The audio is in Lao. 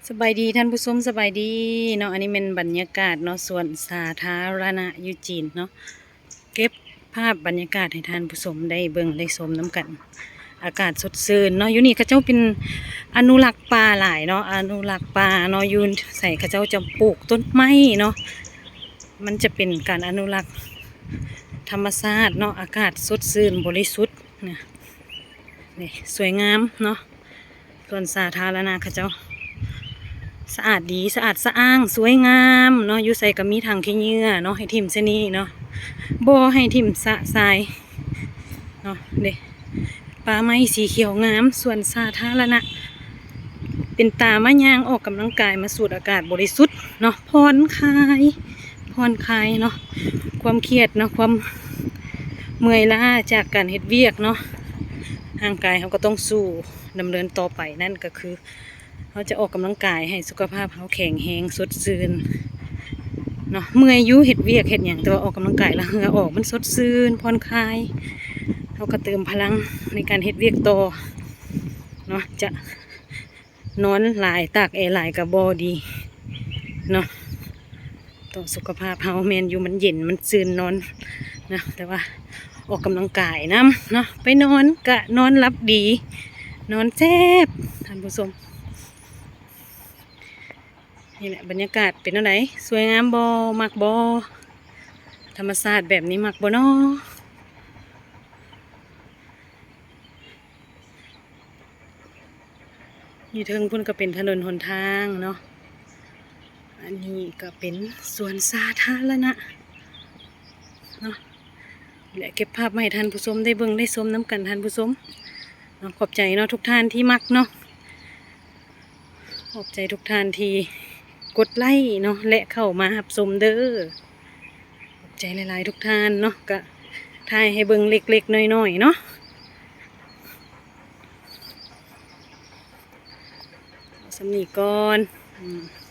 ສະບາຍດີທ່ານຜູ້ຊົມ ສະບາຍດີເນາະ. ອັນນີ້ແມ່ນບັນຍາກາດເນາະ ສວນສາທາລະນະຢູ່ຈີນເນາະ. ເກັບພາບບັນຍາກາດໃຫ້ທ່ານຜູ້ຊົມໄດ້ເບິ່ງໄດ້ຊົມນຳກັນ. ອາກາດສົດຊື່ນເນາະ. ຢູ່ນີ້ເຂົາເຈົ້າເປັນອະນຸລັກປ່າຫຼາຍເນາະ ອະນຸລັກປ່າເນາະ. ຢູ່ໃສເຂົາເຈົ້າຈະປູກຕົ້ນໄມ້ເນາະ. ມັນຈະເປັນການອະນຸລັກທຳມະຊາດເນາະ. ອາກາດສົດຊື່ນບໍລິສຸດນະ. ນີ້ ສວຍງາມເນາະ. ສວນສາທາລະນະເຂົາເຈົ້າສະອາດດີ ສະອາດສະອ້າງ ສວຍງາມເນາະ. ຢູ່ໃສກໍມີຖັງຂີ້ເຫຍື້ອເນາະ ໃຫ້ຖິ້ມໃສ່ນີ້ເນາະ. ບໍ່ໃຫ້ຖິ້ມຊະຊາຍເນາະ. ເດ້ ປ່າໄມ້ສີຂຽວງາມ ສວນສາທາລະນະ. ເປັນຕາມາຍ່າງອອກກຳລັງກາຍ ມາສູດອາກາດບໍລິສຸດເນາະ. ຜ່ອນຄາຍ ຜ່ອນຄາຍເນາະ ຄວາມຄຽດເນາະ ຄວາມເມື່ອຍລ້າຈາກການເຮັດວຽກເນາະ. ຮ່າງກາຍເຮົາກໍຕ້ອງສູ້ດຳເນີນຕໍ່ໄປ ນັ້ນກໍຄືເຮົາຈະອອກກຳລັງກາຍໃຫ້ສຸຂະພາບເຮົາແຂງແຮງສົດຊື່ນເນາະ. ເມື່ອຍຢູ່ເຮັດວຽກເຮັດຫຍັງ ແຕ່ວ່າອອກກຳລັງກາຍແລ້ວເຫື່ອອອກ ມັນສົດຊື່ນຜ່ອນຄາຍ ເຮົາກໍເຕີມພະລັງໃນການເຮັດວຽກຕໍ່ເນາະ. ຈະ ນອນຫຼາຍ ຕາກແອຫຼາຍກໍບໍ່ດີເນາະ ຕໍ່ສຸຂະພາບເຮົາ. ແມ່ນຢູ່ມັນເຢັນມັນຊື່ນນອນນະ ແຕ່ວ່າອອກກຳລັງກາຍນຳເນາະ. ໄປນອນກະນອນຫຼັບດີ ນອນແຊບທ່ານຜູ້ຊົມ. ນີ້ແຫຼະ ບັນຍາກາດເປັນແນວໃດ? ສວຍງາມບໍ່? ມັກບໍ່? ທຳມະຊາດແບບນີ້ມັກບໍ່ນໍ? ຢູ່ເທິງພຸ້ນກໍເປັນຖະໜົນຫົນທາງເນາະ. ອັນນີ້ກໍເປັນສວນສາທາລະນະເນາະ ແລະ ເກັບພາບມາໃຫ້ທ່ານຜູ້ຊົມໄດ້ເບິ່ງໄດ້ຊົມນຳກັນທ່ານຜູ້ຊົມເນາະ. ຂອບໃຈເນາະ ທຸກທ່ານທີ່ມັກເນາະ. ຂອບໃຈທຸກທ່ານທີ່ກົດໄລ້ເນາະ ແລະ ເຂົ້າມາຮັບຊົມເດີ. ຂອບໃຈຫຼາຍໆ ທຸກທ່ານເນາະ. ກະຖ່າຍໃຫ້ເບິ່ງເລັກໆ ນ້ອຍໆ ເນາະ. ເອົາສ່ຳນີ້ກ່ອນ. ອືມ.